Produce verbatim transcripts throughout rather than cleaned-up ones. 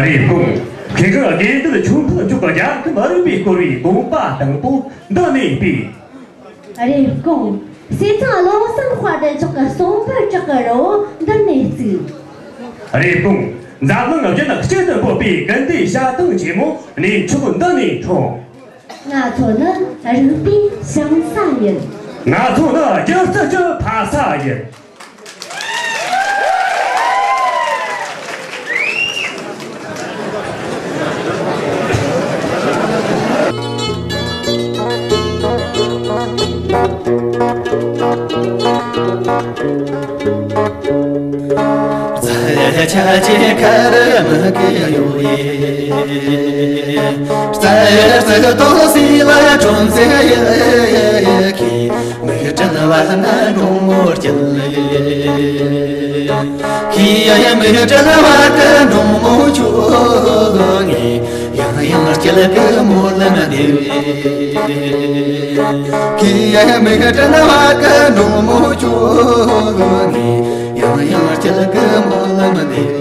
རེབ་གོང་། ཁྱེད་ཀྱིས་དགེ་འདུན་ཆོས་འཕེལ་མཆོག་གི་རྒྱལ་ཁམས་རིམ་པའི་བསྐོར་བའི་དགོངས་པ་དང་པོ་འདི་ནས་སྤེལ། རེབ་གོང་། སྲས་ཚང་བློ་བཟང་དཔལ་ལྡན་མཆོག་གི་གསུང་འབུམ་བྲག་གི་རི་བོ་འདི་ནས་བརྩིགས། རེབ་གོང་། འཛམ་གླིང་བཞི་ན་གཅིག་ཏུ་བཀོད་པའི་ཀུན་ལྡན་ཞལ་ཐང་ཆེན་མོ་གནས་མཆོག་འདི་ནས་འཁྲུངས། ང་ཚོ་ནི་རིག་པའི་བྱང་ས་ཡིན། ང་ཚོ་ནི་སྒྱུ་རྩལ་གྱི་ཕ་ས་ཡིན། རྩྭ་ཡི་ཆ་ཆེ་ཁར་མི་གི་ཡོ་ཡེ། རྩྭ་ཡི་རྩི་ཏོག་སི་ལ་གྲོང་ཚེ་ཡི་གི། མིག་སྤྲིན་བར་ན་འབྲོང་མོ་སྐྱིད་ལེ། ཁྱི་ཡི་མིག་སྤྲིན་བར་གི་འབྲོང་མོ་ཁྱོད་ངས་ཡང་ཡང་སྐྱིད་གི་སྨོན་ལམ་འདེབས། ཁྱི་ཡི་མིག་སྤྲིན་བར་གི་འབྲོང་མོ་ཁྱོད་ངས་ཡང་ཡང་སྐྱིད་གི་སྨོན་ལམ་འདེབས།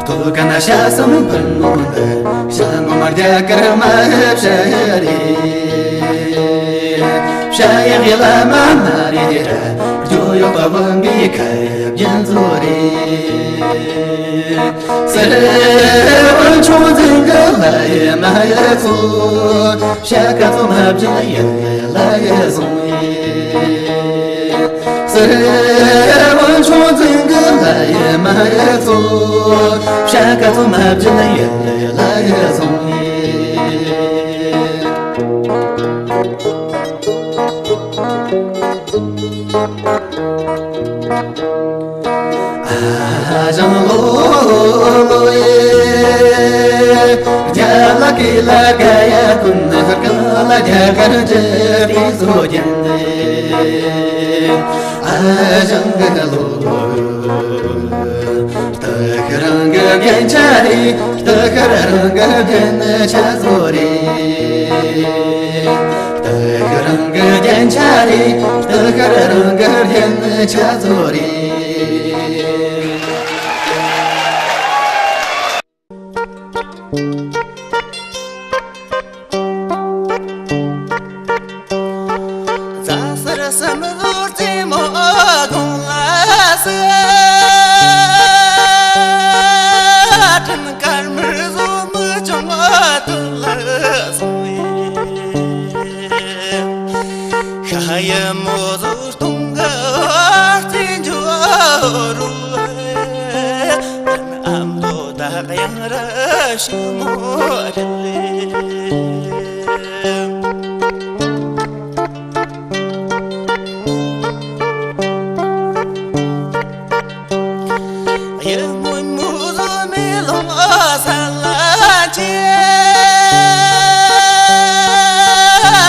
སྟོད་ཀ་ན་ཤ་ཟམ་ཕུ་ནུ་འདི། ཤ་ངོ་མ་རྒྱ་གར་མ་བྱ་རེད། བྱ་ཡག་ཡི་ལ་མ་མ་རེད་ར། རྒྱུ་ཡོག་པ་བུམ་པའི་ཁ་བརྒྱན་ཚོ་རེད། སེར་བུ་ཆུང་འཛིན་གི་ལ་ཡི་མ་ཡི་ཚོ། བྱ་ཀ་ཚོ་མ་བྱིན་ཡི་ལ་ཡི་བཟུང་ཡི། སེར་བུ་ཆུང་འཛིན་གི་ལ་ཡི་མ་ཡི་ཚོ། བྱ་ཀ་ཚོ་མ་བྱིན་ཡི་ལ་ཡི་བཟུང་ཡི། ཨ་ཞང་ལོ་ལོ་ཡེ། རྒྱ་ལ་ཀི་ལ་ག་ཡ་ཀུན་ན་ཧར་ཀ་ལ་རྒྱ་གར་ཇེ་ཏི་ཟོ་རྒྱན་ཏེ། ཨ་ཞང་གི་ལོ་ལོ། སྟག་རང་གི་རྒྱན་ཆ་རེད། སྟག་རང་གི་རྒྱན་ཆ་ཟོ་རེད། སྟག་རང་གི་རྒྱན་ཆ་རེད། སྟག་རང་གི་རྒྱན་ཆ་ཟོ་རེད། རྫ་སར་སེམས་ལོར་རྩེ་མོ་གོང་ལ་སེ། དྲིན་དཀར་མོར་བཟོ་མི་ཆུང་བ་དུ་ལ་སོང་བས། ཤ་ཡི་མོ་བཟོ་སྟོང་གི་རྩེ་འཇོ་རུ། ཨམ་དོ་དག་ཡང་ར་ཞིག་མོ་རེད། ཡེ་མོ་མོ་བཟོ་མེ་ལོང་ས་ལ་ཅེ།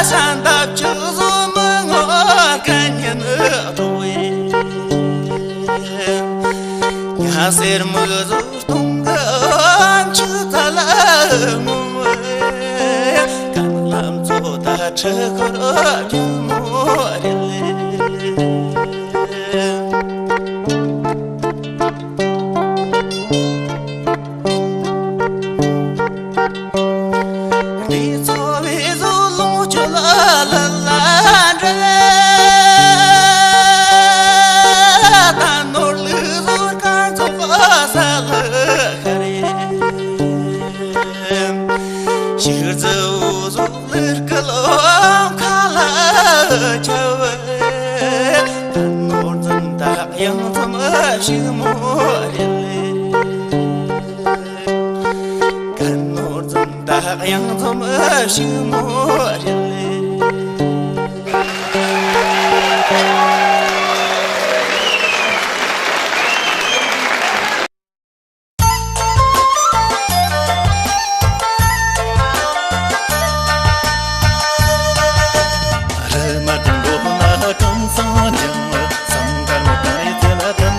ཤ་འདབ་ཆུ་བཟོ་མི་ངོ་ཀ་ཉན་དོ་བས། ཉ་སེར་མོ་བཟོ་སྟོང་གི་ཆུ་ཚ་ལ་ངོ་བས། ཀན་ལམ་ཚོ་ད་ཁྲི་ཁོར་རྒྱུ་མོ་རེད། འདི་ཚོ་བའི་བཟོ་ལོང་ཆུ་ལ་ལ་ལ་འདྲ། ད་ནོར་ལུག་བཟོ་ཁང་ཚོ་བ་ས་ལ་ཁ་རེད། ཕྱུགས་རྫི་བོ་བཟོ་ལུག་གི་ལོ་ཁ་ལ་ཆ་བ། ད་ནོར་འཛིན་ད་ཡང་ཚོ་མ་ཕྱུག་མོ་རེད། ཀན་ནོར་འཛིན་ད་གཡང་འཛོམས་ཕྱུག་མོ་རེད། རི་མ་དང་མགོ་ན་ཀུན་སང་ལྗང་། སང་དཀར་མོ་དང་རི་ཚེ་ལ་དུ་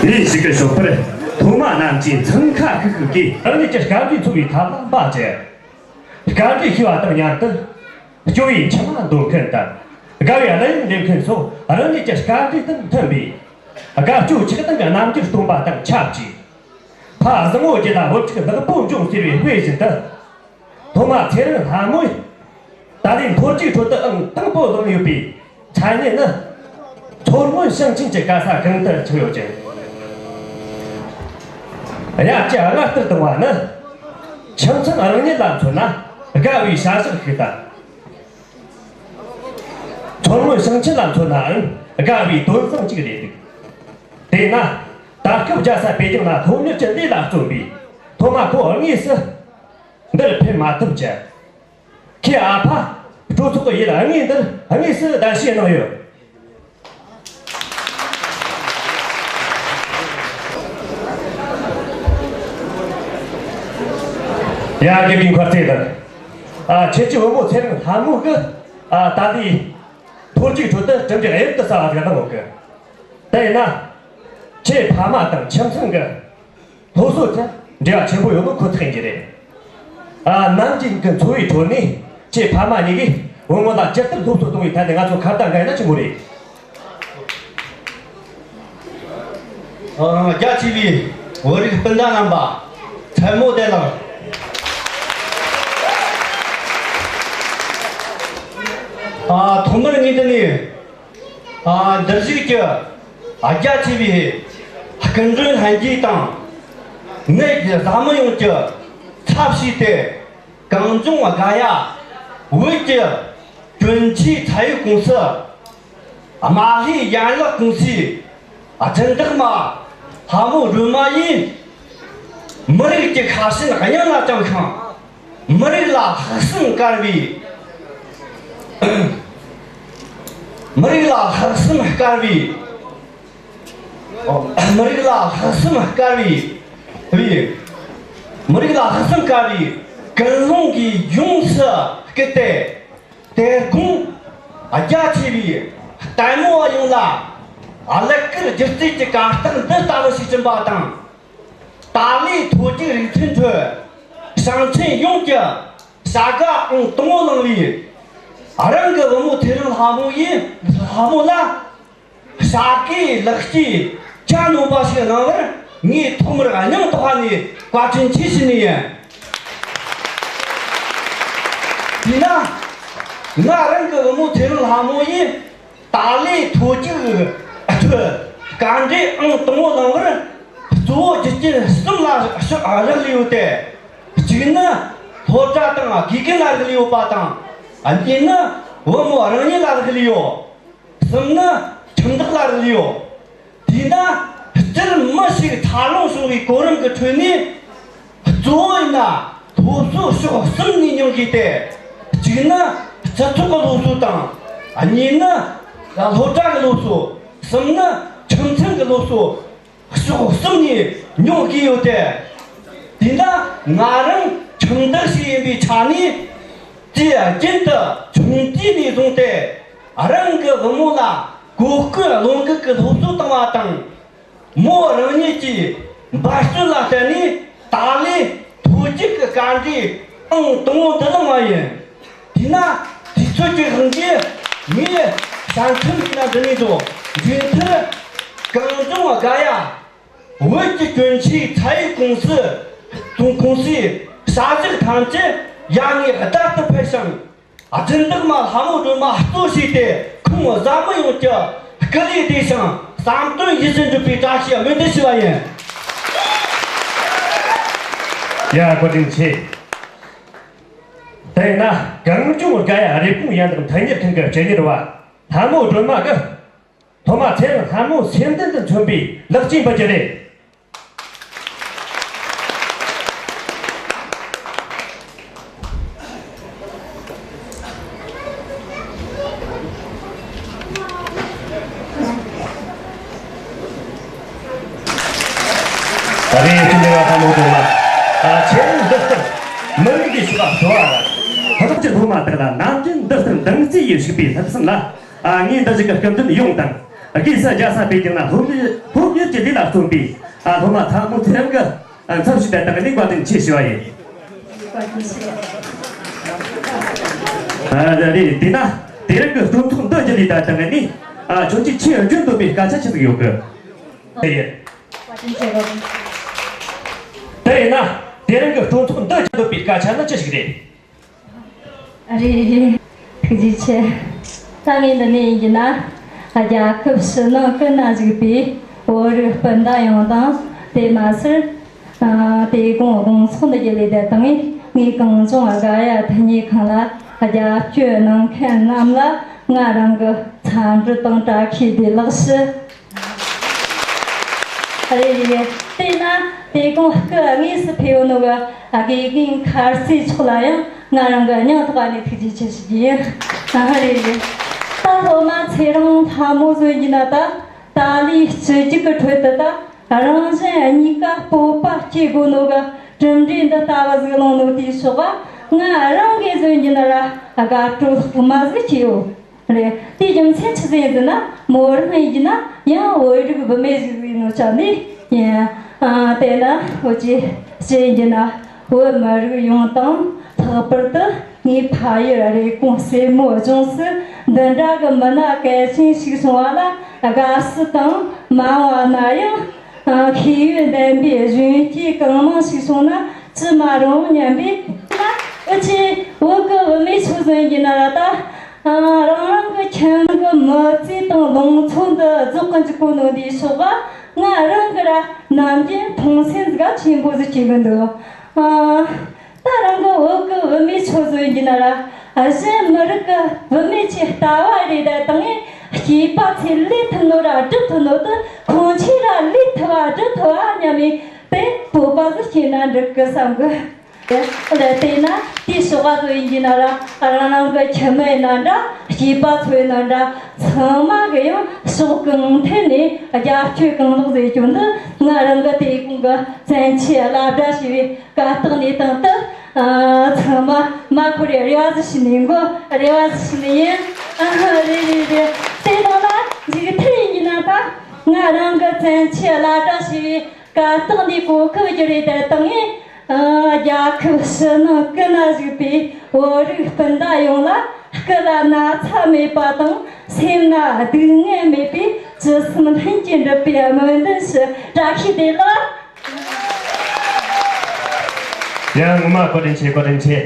ལས་ཞིག་གི་ཞོགས་པར་ཐོག་མ་རྣམས་ཀྱིས་འཚང་ཁ་ཤིག་ཤིག་གིས་རང་ཉིད་ཀྱི་དཀའ་འགྲེལ་འཚོ་བའི་ཐབས་ལ་འབད་ཅིང་། དཀའ་འགྲེལ་ཤེས་པ་དང་མཉམ་དུ་སྐྱོ་བའི་མཆི་མ་འདོར་མཁན་དང་དགའ་བའི་གླུ་དབྱངས་འདེབས་མཁན་སོགས་རང་ཉིད་ཀྱི་དཀའ་འགྲེལ་དང་མཐུན་པའི་དགའ་སྐྱོ་ཆགས་སྡང་གི་རྣམ་འགྱུར་སྟོན་པ་དང་ཆབས་ཅིག་ཕ་བཟང་བོ་རྒྱུད་ལ་བུ་ཕྲུག་བདག་པོ་འབྱུང་ཟེར་བའི་དཔེ་བཞིན་དུ། སློབ་མ་ཚེ་རིང་ལྷ་མོས་ཏཱ་ལའི་མཐོ་རིས་ཁྲོད་དུ་ཨང་དང་པོ་བླངས་ཡོད་པའི་མཚན་སྙན་ནི། མཚོ་སྔོན་ཞིང་ཆེན་གྱི་ག་ས་གང་དུ་ཁྱབ་ཡོད་ཅིང་། དབྱར་གྱི་དངུལ་རྟར་བཏང་བ་ནི། ཁྱིམ་ཚང་རང་ཉིད་ལ་མཚོན་ན་དགའ་བའི་བྱ་གཞག་ཞིག་དང་། མཚོ་སྔོན་ཞིང་ཆེན་ལ་མཚོན་ནའང་དགའ་བའི་དོན་བཟང་ཅིག་རེད་འདུག་དེས་ན། ད་སྐབས་རྒྱལ་ས་པེ་ཅིང་ལ་སློབ་གཉེར་གྱི་ལས་ལ་བརྩོན་པའི་སློབ་མ་ཁོ་དངོས་སུ་འདིར་ཕེབས་མ་ཐུབ་ཀྱི། ཁོའི་ཨ་ཕ་སྤྲོ་ཚོགས་ཀྱི་ཡུལ་དངོས་འདིར་དངོས་སུ་གདན་ཞུ་གནང་ཡོད། ཡ། དགེ་རྒན་མཁར་རྩེ་དང་། ཨ། ཁྱེད་ཀྱི་བུ་མོ་ཚེ་རིང་ལྷ་མོ་གི། ཨ། ད་ལྟའི་མཐོ་རིས་ཁྲོད་དུ་གྲུབ་འབྲས་གཡུར་དུ་ཟ་བ་ཟིག་གནང་ཡོད་གི། དེ་ཡིན་ན། ཁྱེད་ཕ་མ་དང་ཁྱིམ་ཚང་གི་སློབ་གསོ་དེ་འབྲེལ་བ་ཆེན་པོ་ཡོད་ནོ་ཁོ་ཐག་ཡིན་གྱི་རེད། ཨ། ནམ་རྒྱུན་གྱི་འཚོ་བའི་ཁྲོད་ནས་ཁྱེད་ཕ་མ་གཉིས་ཀས་བུ་མོ་ལ་ཇི་ལྟར་སློབ་གསོ་གཏོང་བའི་ཐད་ནས་ང་ཚོ་ཁ་བརྡ་འགའ་ཡིན་ན་ཆི་མོ་རེད། ཨ། རྒྱ་ཆེ་བའི་བོད་རིགས་སྤུན་ཟླ་རྣམ་པ། མཚན་མོ་བདེ་ལེགས། ཨ། ཐོག་མར་ངས་འདི་ནས། ཨ། འདིར་བཞུགས་ཀྱི་རྒྱ་ཆེ་བའི་སྐུ་མགྲོན་ལྷན་རྒྱས་དང་། ངེད་ཀྱི་བཟའ་མི་ཡོངས་ཀྱི་ཚབ་བྱས་ཏེ། གངས་ལྗོངས་དགའ་ཡ་བོད་ཀྱི་གྱོན་ཆས་ཚད་ཡོད་ཀུང་སི། རྨ་ལྷོའི་ཡན་ལག་ཀུང་སིའི་སྦྱིན་བདག་མ་ལྷ་མོ་སྒྲོལ་མ་ཡིས། མི་རིགས་ཀྱི་ཁ་ཞེན་དབྱངས་ལ་བཅངས་ཤིང་། མི་རིགས་ལ་ལྷག་བསམ་དཀར་བའི། མི་རིགས་ལ་ལྷག་བསམ་དཀར་བའི། ཨོ། མི་རིགས་ལ་ལྷག་བསམ་དཀར་བའི། བའི། མི་རིགས་ལ་ལྷག་བསམ་དཀར་བའི་ཀུན་སློང་གིས་ཡོངས་སུ་བསྐུལ་ཏེ། དེ་དགོང་རྒྱ་ཆེ་བའི་ལྟད་མོ་བ་ཡོངས་ལ་གླུ་གར་སྒྱུ་རྩལ་གྱི་གར་སྟེགས་འདི་ལྟ་བུ་ཞིག་བསྐྲུན་པ་དང་། ཏཱ་ལའི་མཐོ་རྒྱུགས་རིག་ཚན་ཁྲོད་ཞིང་ཆེན་ཡོངས་ཀྱི་བྱ་དགའ་ཨང་དང་པོ་བླངས་པའི་རང་གི་བུ་མོ་ཚེ་རིང་ལྷ་མོ་ཡིས། ལྷ་མོ་ལ་བྱ་དགའི་ལེགས་སྐྱེས་གྱ་ནོམ་པ་ཞིག་གནང་བར་ངས་ཐོག་མར་སྙིང་ཐག་པ་ནས་བཀའ་དྲིན་ཆེ་ཞུ་ནི་ཡིན། དེས་ན། ང་རང་གི་བུ་མོ་ཚེ་རིང་ལྷ་མོ་ཡིས། ཏཱ་ལའི་མཐོ་རྒྱུགས་ཁྲོད་སྐར་འབྲས་ཨང་དང་པོ་བླངས་པར་གཙོ་བོ་རྒྱུ་རྐྱེན་གསུམ་ལ་ཕྱོགས་རག་ལས་ཡོད་དེ། གཅིག་ནི་སློབ་གྲྭ་དང་དགེ་རྒན་ལ་རག་ལས་ཡོད་པ་དང་། གཉིས་ནི་བུ་མོ་རང་ཉིད་ལ་རག་ལས་ཡོད། གསུམ་ནི་ཁྱིམ་བདག་ལ་རག་ལས་ཡོད། དེས་ན་སྤྱིར་མི་ཞིག་འཚར་ལོངས་བྱུང་བའི་གོ་རིམ་གྱི་ཁྲོད་ནས། གཙོ་བོ་ཡིན་ན་སློབ་གསོ་ཕྱོགས་གསུམ་ནས་མྱོང་དགོས་ཏེ། གཅིག་ནི་སྤྱི་ཚོགས་ཀྱི་སློབ་གསོ་དང་། གཉིས་ནི་སློབ་གྲྭ་གི་སློབ་གསོ། གསུམ་ནི་ཁྱིམ་ཚང་གི་སློབ་གསོ། ཕྱོགས་གསུམ་ནས་མྱོང་དགོས་ཡོད་དེ། དེས་ན་ང་རང་ཁྱིམ་བདག་ཞིག་ཡིན་པའི་ཆ་ནས། དུས་རྒྱུན་དུ་ཆུང་དུས་ནས་བཟུང་སྟེ་རང་གི་བུ་མོ་ལ་གོ་སྐོན་བློ་འགུག་གི་སློབ་གསོ་བཏང་བ་དང་། མོ་རང་ཉིད་ཀྱིས་འབད་བརྩོན་ལ་བརྟེན་ནས་ཏཱ་ལའི་མཐོ་རྒྱུགས་ཀྱི་སྐར་འབྲས་ཨང་དང་པོ་འདི་བླངས་པ་ཡིན། དེས་ན་དུས་ཚོད་ཀྱི་དབང་གིས་ངས་ཞལ་འཕྲིན་འདི་ན་འདི་ནས་འགྲོ། མཇུག་མཐར་གངས་ལྗོངས་དགའ་ཡ། བོད་ཀྱི་གྱོན་ཆས་ཚ་ཡི་ཀུང་སི་དང་ཀུང་སིའི་ཞབས་ཞུ་ཐམས་ཅད་ཡར་ངོའི་ཟླ་ལྟར་འཕེལ་ཞིང་། སྦྱིན་བདག་མ་ལྷ་མོ་སྒྲོལ་མ་གཙོ་བྱས་ཏེ་ཁོང་འཛམ་བུ་ཡོངས་ཀྱི་སྐུ་ལུས་བདེ་ཞིང་བསམ་དོན་ཡིད་བཞིན་འགྲུབ་པའི་བཀྲ་ཤིས་སྨོན་འདུན་ཞུ་བ་ཡིན། ཡ། བཀའ་དྲིན་ཆེ། དེས་ན་གངས་ལྗོངས་དགའ་ཡ་རེབ་གོང་ཡན་ལག་མཐུན་གཉེར་ཁང་གི་སྤྱི་གཉེར་བ་ལྷ་མོ་སྒྲོལ་མ་གིས་ཐོག་མ་ཚེ་རིང་ལྷ་མོ་སེམས་གཏམ་དུ་མཚོན་པའི་ལེགས་སྐྱེས་འབུལ་རྒྱུ་རེད། ད་རེས་ཀྱི་ལས་ཀ་ལྷ་མོ་སྒྲོལ་མ། ཨ། ཁྱེད་རང་འདི་ལྟར་མི་རིགས་ཀྱི་ཕྱོགས་ལ་འགྲོ་བ་ལ། ཕ་རོགས་ཀྱི་སློབ་མ་དག་ལ་ནམ་རྒྱུན་འདི་ལྟར་འདང་རྩེ་ཡིས་ཕྱུག་པའི་ལྷག་བསམ་ལ། ཨ། ངས་འདི་ཞིག་གི་སྐུ་མདུན་ཡོངས་དང་། དགེ་ས་རྒྱལ་ས་པའི་སྟེང་ན་སློབ་གཉེར་སློབ་གཉེར་གྱི་ལས་ལ་བརྩོན་པའི། ཨ། སློབ་མ་ཚང་མ་ཚེ་རིང་གི། ཨ། མཚམས་ཤིག་ཏུ་བཏང་ནས་བཀའ་དྲིན་ཆེ་ཞུ་བ་ཡིན། ཨ། ད་རེས་དེས་ན་དེ་རིང་གི་སྤྲོ་ཚོགས་འདི་བརྒྱུད་ལས་ད་བཏང་ནས། ཨ། ཁྱོད་ཀྱིས་ཆེས་འཇོན་འདོད་པའི་སྐད་ཆ་ཆི་ཟིག་ཡོད་གི། དེ་ཡིན། དེ་ཡིན་ན་དེ་རིང་གི་སྤྲོ་ཚོགས་འདི་བརྒྱུད་འདོད་པའི་སྐད་ཆ་ནི་ཅི་ཞིག་རེད། རེད། ཐུགས་རྗེ་ཆེ། ད་ངས་འདི་ནས་ཡིན་གྱི་ན། རྒྱལ་ཁབ་ཕྱི་ནང་ཀུན་ན་བཞུགས་པའི་བོད་རིགས་སྤུན་ཟླ་ཡོངས་དང་། དེ་མ་ཟད། ཨ། དེ་དགོང་དགོང་ཚོགས་འདི་བརྒྱུད་ལས་ད་བཏང་ངས་ངའི་གངས་ལྗོངས་དགའ་ཡ་མཐུན་གཉེར་ཁང་ལ་རྒྱབ་སྐྱོར་གནང་མཁན་རྣམས་ལ་ང་རང་གི་འཚམས་འདྲི་དང་བཀྲ་ཤིས་བདེ་ལེགས་ཞུ། རེད་རེད། དེས་ན་དེ་དགོང་སྐུ་དངོས་སུ་ཕེབས་ཡོད་ནོ་གི་དགེ་རྒན་མཁར་རྩེ་མཆོག་ལ་ཡང་ང་རང་གི་སྙིང་ཐག་པ་ནས་ཐུགས་རྗེ་ཆེ་ཞུ་རྒྱུ་ཡིན། ཨ། རེད་རེད། ད་སློབ་མ་ཚེ་རིང་ལྷ་མོ་ཟེར་གྱི་ན། ད་ཏཱ་ལའི་སྤྱི་རྒྱུགས་ཀྱི་ཁྲོད་དུ་ད་རང་གཞན་གཉིས་ཀ་སྤོབས་པ་སྐྱེ་དགོས་ནོ་གི་གྲུབ་འབྲས་འདི་ལྟ་བུ་ཟིག་བླངས་ནོ་དེའི་ཕྱོགས་ང་རང་གིས་ཟེར་གྱི་ན་ར་དགའ་སྤྲོ་ལྷག་མ་ཟིག་སྐྱེ་ཡོད། རེད། དེའི་རྒྱུ་མཚན་ཆི་ཟིག་ཡིན་ཟེར་ན། མོ་རང་ཡིན་གྱི་ན་ཡང་བོད་རིགས་བུད་མེད་ཟིག་ཡིན་ནོ་ཆ་ནས་ཡིན། ཨ། དེ་ན་འུ་ཅི་ཅི་ཡིན་གྱི་ན་བོད་མི་རིགས་ཡོངས་དང་། ལྷག་པར་དུ་ངའི་ཕ་ཡུལ་རེབ་གོང་སྲས་མོ་ལྗོངས་སུ་འདི་འདྲ་གི་མི་སྣ་གལ་ཆེན་ཞིག་བྱུང་བ་ལ་དགའ་བསུ་དང་། མ་འོངས་པ་ན་ཡང་། ཨ། ཤེས་ཡོན་ལྡན་པའི་གཞོན་སྐྱེས་གང་མང་ཞིག་བྱུང་ན་ཅི་མ་རུང་སྙམ་པས། ད་འུ་ཆོ་བོད་ཀྱི་བུད་མེད་ཚོ་ཟེར་གྱི་ན་ར་ད། ཨ། རང་རང་གི་ཁྱིམ་གྱི་མི་ཚེ་དང་ལང་ཚོ་འདི་རྫོགས་གི་འཇུག་གོ་ནོ་འདིའི་ཕྱོགས་ང་རང་གི་ར་ནམ་རྒྱུན་མཐོང་སེམས་ག་ཆེན་པོ་ཟིག་སྐྱེ་གི་འདུག་ཨ། ད་རང་གི་བོད་ཀྱི་བུད་མེད་ཚོ་ཟེར་གྱི་ན་ར། ཨ། གཞན་མི་རིགས་ཀྱི་བུད་མེད་ཆེ་ལྟ་བ་རེད། ད་དང་ངས་སྐྱེས་པ་ཚེ་ལས་ཐུབ་ནོ་ར་སྒྲུབ་ཐུབ་ནོ་དེ་ཁོང་ཆོས་ར་ལས་ཐུབ་བ་སྒྲུབ་ཐུབ་བ་སྙམ་མེ་དེ་སྤོབས་པ་ཟིག་སྐྱེས་ན་འགྲིག་གི་བསམ་གི། དེ་ལ་བལྟས་ན་དེའི་ཕྱོགས་ཟེར་གྱི་ན་ར། རང་རང་གི་ཁྱིམ་མི་ཡིན་ན་འདྲ། སྐྱེས་པ་ཚོ་ཡིན་ན་འདྲ། ཚང་མ་གི་ཡང་ཕྱོགས་གང་ཐད་ནས་རྒྱབ་སྐྱོར་གང་ལེགས་ཟེར་རྒྱུ་འདི་ང་རང་གི་དེ་གོང་གི་བཙན་ཆེད་བླ་གྲྭ་ཞེས་པའི་གར་སྟེགས་ནས་དང་དུ། ཨ། ཚང་མ་མ་ཁོ་རེ་རེ་བ་ཟིག་ཞུ་ནས་འགོ་རེ་བ་ཟིག་ཞུ་ནས་ཡིན། ཨ། རེད་རེད་རེད། དེ་དང་ལ་མཇུག་མཐར་ཡིན་གྱི་ན་ད་ང་རང་གི་བཙན་ཆེད་བླ་གྲྭ་ཞེས་པའི་གར་སྟེགས་འདིའི་གོ་སྐབས་བརྒྱུད་རེ་དེ་དང་ངས། ཨ། རྒྱལ་ཁབ་ཕྱི་ནང་ཀུན་ན་བཞུགས་པའི་བོད་རིགས་སྤུན་ཟླ་ཡོངས་ལ་སྐུ་ལ་ན་ཚ་མེད་པ་དང་། སེམས་ན་སྡུག་བསྔལ་མེད་པའི་ཅི་བསམ་ལྷུན་གྱིས་འགྲུབ་པའི་སྨོན་འདུན་ཞུ། བཀྲ་ཤིས་བདེ་ལེགས། ཡ། ངོ་མ་བཀའ་དྲིན་ཆེ། བཀའ་དྲིན་ཆེ།